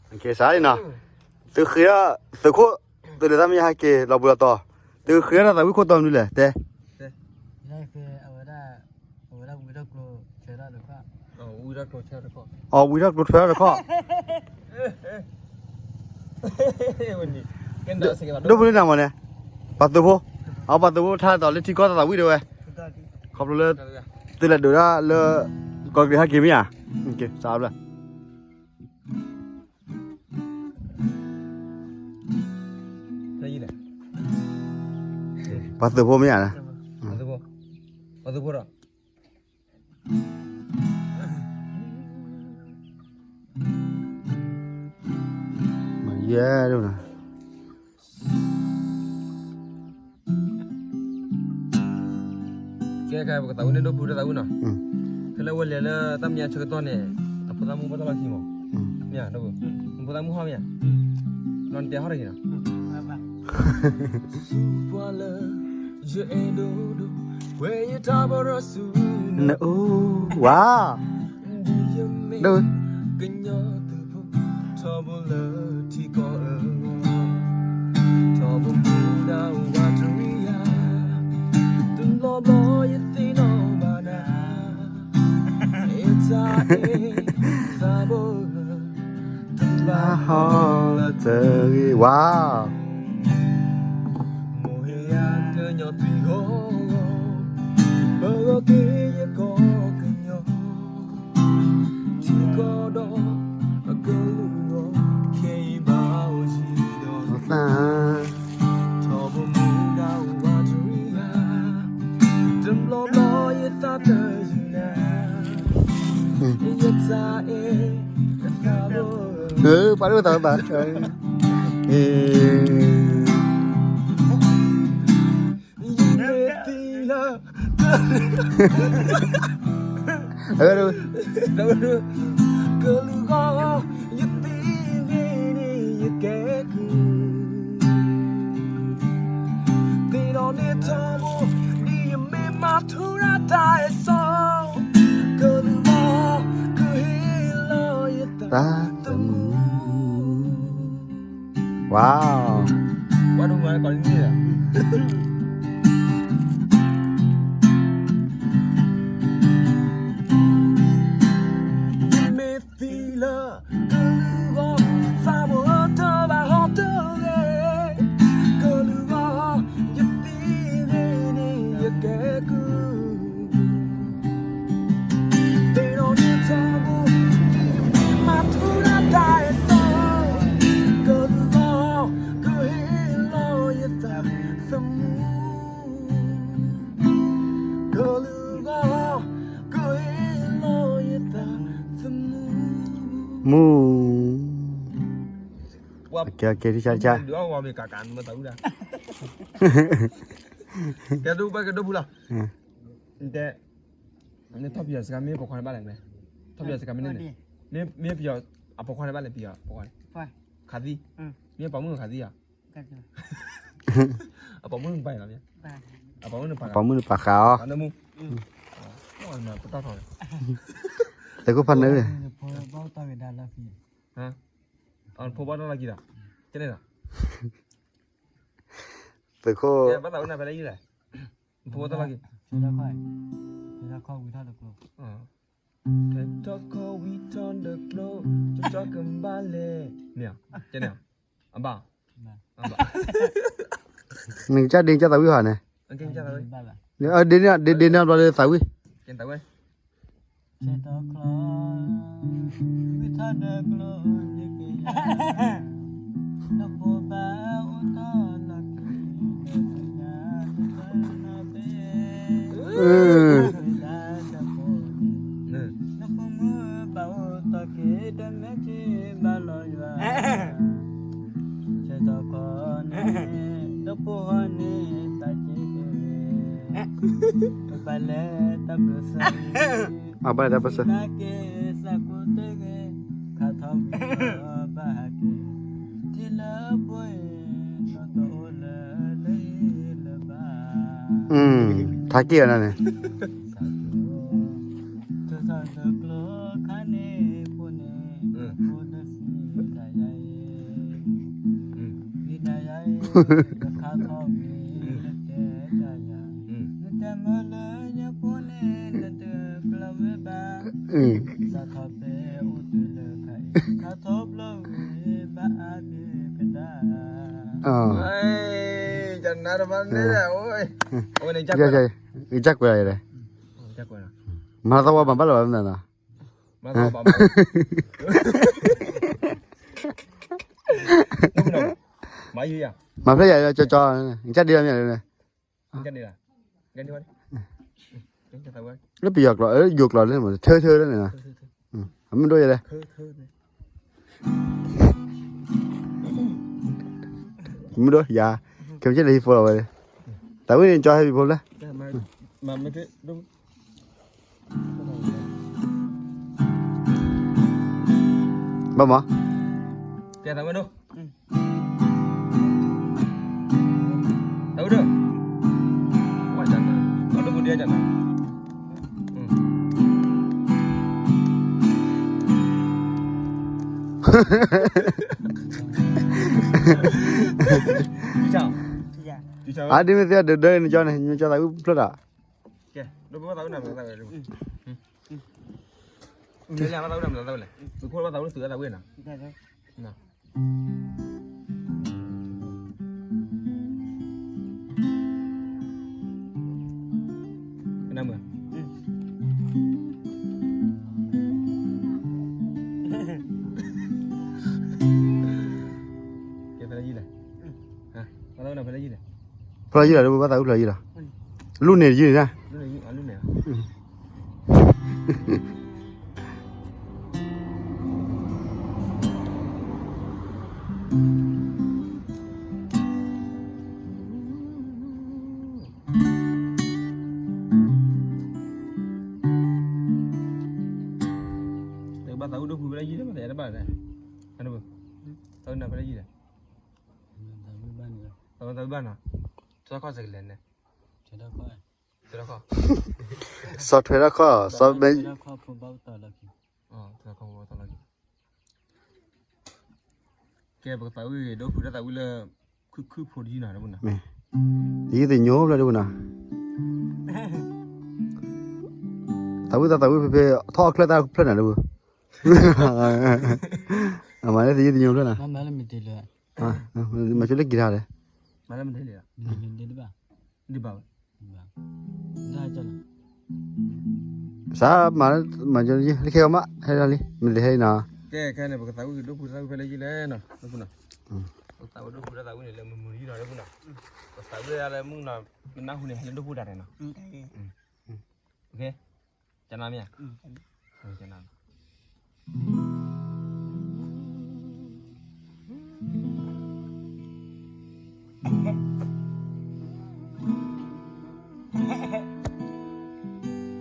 စးလံနီၤ, သုဃ့ထီၣ်သုးခိၣ်, သုးလၢတၢ်မဲာ်ညါဟဲက့ၤလီၤဘှံးလီၤတီၤ, သုဃ့ထီၣ်တၢ်သးဝံၣ်ခိၣ်တီမနုၤလဲၣ်တဲ, အဝဲဒၣ်ဝံထီၣ်ကျိထွဲထီၣ်တခီၣ်, အီ ဝံထီၣ်ကျိထွဲထီၣ်တခီၣ်, ဒိၣ်ဖိလၢနၤမးန့ၣ်, ပှၤသုးဖိ, အပှၤသုးဖိထါတီၤလၢထံကီၢ်တၢ်သးဝံၣ်ဒၣ်ဝဲ, ခီဖျိလၢ, သုးလဲၤဒိးဒၣ်လၢ, ကီၢ်ကရံးဟဲက့ၤမ့ၢ်ဧါ, စးဘျၢ ပှၤသုးဖိမ့ၢ်ဧါ, ပှၤသုးဖိဒီး, ယဲဒၣ်, ကဲခါ ပကသးဝံၣ်န့ၣ်ဒိၣ်ဖုတၢ်သးဝံၣ်နီၤ, ဖဲလၢဝဲလဲၤလၢတၢ်မဲာ်ညါဆၢကတီၢ်န့ၣ်, အဖိသၣ်မုၣ်ဘၣ်တၢ်လီၢ်ခံမး, မ့ၢ်ဧါ, အဖိသၣ်မုၣ်ဟီၣ်မ့ၢ်ဧါ, လီၤနတဲဟီၣ်တဂ့ၤနီၤ, နအိၣ်ဝါ, ဒိၣ် တၢ်ဟီၣ်လၢတဂ့ၤဝါ, ထံကီၢ်ဒီးအကလုၢ်ဂီၢ်ခဲအံၤဘၣ်အိၣ်ယံၤဒီးသး, ထီဘိမူဒါဝးတရံးဧါ, တဘျီဘျီယသးတယုၢ်နၤ, ယသးအဲၣ်အသးဘိ, ပှၤဒိၣ်သးဘၣ်, ယမ့ၢ်သံလၢ ကလုၢ်ဂီၢ်, ယသံန့ၣ်ယကဲကုၢ်, သ့ၣ်ဒီးန့ၣ်ထီဘိ, ဒ်ယမ့ၢ်မၤထူရၤတၢ်အဲၣ်စီ, ကလုၢ်ဂီၢ်, ကဟ့ၣ်လီၤယသးသမူ ဝါ, ဝါဒိၣ်မးကီးန့ၣ်, မ့ၢ်သံလၢကလုၢ်ဂီၢ်, သးဘိတဘၣ်ဟီၣ်တဂ့ၤ, ကလုၢ်ဂီၢ်, ယသံန့ၣ်ယကဲကုၢ် သ့ၣ်ဒီးန့ၣ်ထီဘိ, ဒ်ယမ့ၢ်မၤထူရၤတၢ်အဲၣ်စီ, ကလုၢ်ဂီၢ်, ကဟ့ၣ်လီၤယသးသမူ, ကလုၢ်ဂီၢ်, ကဟ့ၣ်လီၤယသးသမူ, မူ, ကဲ ကဲ တၢ်ဆါ တၢ်ဆါ, ကဲ ဒိၣ်ဘၣ်ကဲ ဒိၣ်ဖုလီၤ, တဲ နထီၣ်ပယီၤစခါမ့ၢ်ပိာ်ခွါန့ၣ်ဘၣ်လဲၣ်, ထီၣ်ပယီၤစခါမ့ၢ်န့ၣ်, မ့ၢ်ပယီၤ, အပိာ်ခွါန့ၣ်ဘၣ်လဲၣ် ပယီၤ, ပိာ်ခွါန့ၣ်, ခးသံ, မ့ၢ်ပိာ်မုၣ်ခးသံဧါ, အပိာ်မုၣ်ပာ်လီၤ, အပိာ်မုၣ်န့ၣ်ပာ်ဃာ်အီၤ, သုးခိၣ်ဖးနၢ, ဖိဘၣ်တၢ်လီၢ်ခံလီၤ, သုးခိၣ်, ဘၣ်သးဝဲနၤဖဲလဲၣ်ယလဲၣ်, ဖိဘၣ်တၢ်လီၢ်ခံ, ထီၣ်ခီဝံထီၣ်ဒီးကျိ, ထီၣ်ခီဝံထီၣ်ဒီးကျိ, ကကီကဘၣ်လဲၣ်, မ့ၢ်, ကန့ၣ်, အဘၣ်, နကစၢ်ဒ့ကစၢ်သးဝံၣ်ဟီန့ၣ်, ဒ့န့ၣ်, ဒ့န့ၣ်ဘျီဒီးသးဝံၣ်, အဘၣ်လၢတၢ်ပၢၢ်ဆၢ, ထါက့ၢ်အီၤန့ၣ်, တၢ်သးတကျိခါန့ၣ်ဖိန့ၣ်, ဖိတဆံတၢ်ယၤ ခါထီၣ်ဝံၤ နတဲတၢ်ယၤ နတဲမၢလၢညၣ်ဖိန့ၣ် နတကျၢၤဝဲဘၣ် စးထီၣ်ဖဲအိၣ်တုၤလၢခါအံၤ ခါထီၣ်ဘျီဝံၤ ဘၣ်အါဘ့ၣ်ကဒါ ကနါတမံၤန့ၣ် ကကွဲးလဲၣ် မၤသးဝဲမၤဘၣ်လၢၤဘၣ်မနုၤနီၤ မၤဖျဲၣ်ယၤကၠီကၠီ ကၢ်ဒ့လီၤမ့ၢ် လၢပယီၤကျိာ် ယိၤကျိာ်လၢ ထၢထၢလၢန့ၣ် မ့ၢ်ဒိယၤ ခဲမ့ၢ်ကဲလၢဟံၣ်ဖိလီၤဝဲ တၢ်ဝဲန့ၣ် ကၠီဟဲဘံၣ်ဖိလၢ ဘၣ်မး အါဒ်မ့ၢ်သ့ၣ်ဒၢဒၢနကၠီန့ၣ် နကၠီသးဝံၣ်ဖျၢၣ်တၢ် ကဲ ဒိၣ်ဖိဘၣ်သးဝံၣ်နၤမတၤသးဝံၣ်လဲၣ် မ့ၢ်လၢဘၣ်သးဝံၣ်နၤမတၤသးဝံၣ်လဲၣ် သုးခိၣ်ဘၣ်သးဝံၣ်သုးသးဝံၣ်နၤ ကနၣ်မုာ် ကဲဖဲလဲၣ်ယံၤလဲၣ် ဘၣ်သးဝံၣ်နၤဖဲလဲၣ်ယံၤလဲၣ် ဖဲလဲၣ်ယံၤလီၤ ဒိၣ်ဖိဘၣ်သးဝံၣ်ဖဲလဲၣ်ယံၤလီၤ လူန့ၣ်ယံၤန့ၣ် ဘၣ်သးဝံၣ်ဒိၣ်ဖိဖဲလဲၣ်ယံၤလဲၣ် မ့ၢ်တဘၣ်လဲၣ် သးဝံၣ်နၤဖဲလဲၣ်ယံၤလဲၣ် သးဝံၣ်ဘၣ်နီၤ ထီၣ်ခီၣ်စကလဲၣ်န့ၣ် ထီၣ်ခီၣ် စီၤထွဲထီၣ်ခီၣ် စီၤဘဲ ကဲ ပကသးဝံၣ်ဒိၣ်ဖုတၢ်သးဝံၣ်လၢ ခုၣ်ခုၣ်ဖိတယုၢ်နီၤ တဘိနီၤ တယုၢ်သညိဖျၢၣ်တဘိနီၤ သးဝံၣ်သးသးဝံၣ်ဖဲဖဲ ထီၣ်အချၢၣ်သၣ်ဖျၢၣ်နၤတဘိ အမၤလၢသယုၢ်သညိဖျၢၣ်နၤ မၤဆိလၢကံၤထါလဲၣ် မၤလၢမတၤလဲၣ် ဒ်ဘၣ်ဝဲ စးမၤ မၤလၢခဲအီၤမး ဟဲလီၤလံ မ့ၢ်တဟဲအံၤနီၤ ကဲခဲန့ၣ် ပကသးဝံၣ်ဒိၣ်ဖုတၢ်သးဝံၣ်ဖဲလဲၣ်ယံၤလဲၣ်နီၤ ဒိၣ်ဖုနီၤ ပသးဝံၣ်ဒိၣ်ဖုတၢ်သးဝံၣ်န့ၣ်လၢမုာ်မုာ်ယံၤနီၤ ဒိၣ်ဖုနီၤ ပသးဝံၣ်ဒၣ်လၢမုၢ်နီၤ မနၢ်ဟူန့ၣ် ဟဲလၢဒိၣ်ဖုတၢ်န့ၣ်နီၤ ကနၣ်မ့ၢ်ဧါ ကနၣ် ကဲ